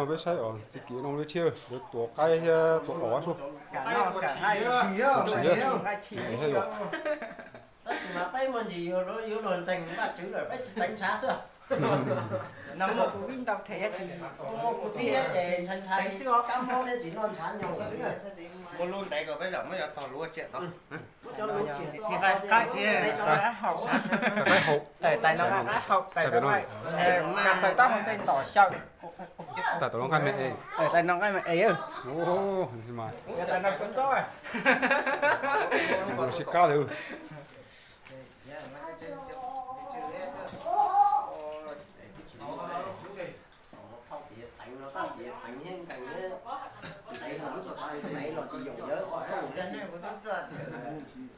Peb saib os, txiv Kim no li thiab, yuav tuav qaib thiab tuav qaub su. Tab sis mas peb muaj ntsis yuav luag ntseeg Vajtswv lawm peb tsis teev ntshav xwb. No muaj kuv vij ntau thiab, muaj kuv thiab ces ntshav ntshav xwb os. Kab mob thiab tsis noj ntshav nyoos xwb. Muaj lub ntev kom peb zaum muab yuav tog lub tsiaj tod. Qaib, qaib, qaib hau. Tais no qaib hau, tais no, tais taub hau tej ntom xyaw. Tais no nqaij me es. Tais no nqaij me es. Tais no kua txob. Sib qab lawm.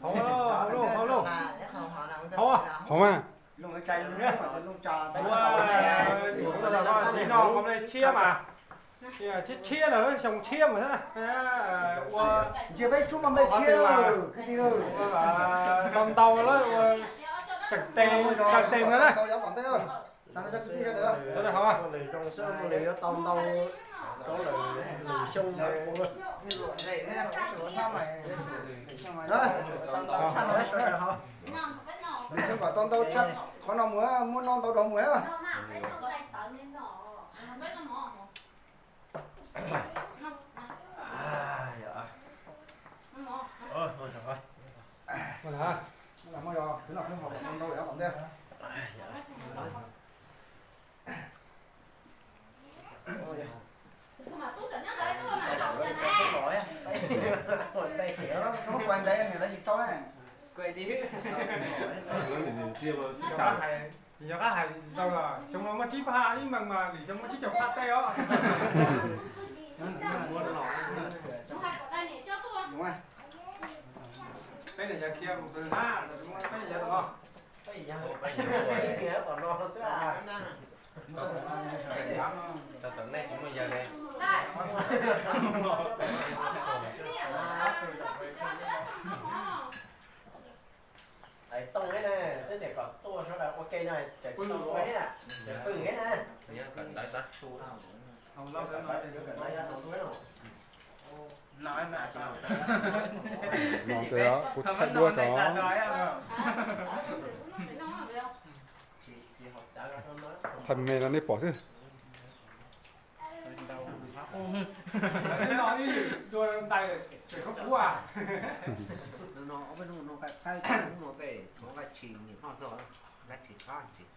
Hauv, hauv, hauv, hauv, hauv. Hauv mas. Ua, ua, ua, ua, ua, tshiab mas. Tshiab, tshiab na, xyoo tshiab mas. Ua, ntsia peb tsub mas npe tshiab, ua, ntau ntau lawm, ua, seem tes, kawg tes no na. Sawv daws hauv. Zoo xwb, ua li yuav tau ntau rau lawm lwm xyoo. Lwm xyoo kom tau ntau tshaj qhov no mus, muab noj ntau rau mus. Tsis nco qab hais ntau los xyoo no muaj tsib phav ib meeg mas lwm xyoo muaj tsib caug phav tej os. Peb niam yawg khiav mus twg na, peb niam yawg tom no. Tom nej tsis muaj yawg li. Tooj thiab na, twb tias kom tuaj sawv daws ua ke no, tseem tsis tau luag thiab, tseem pw thiab na. No tes kuv thaij duab tso. Thaij me no nej pom xwb. No ib lwm dua ntais tseem kub kub. No ob peb hnub no qaib qaib, hnub no tej nqaij tshis nyiam noj txog, nqaij tshis qab tshis.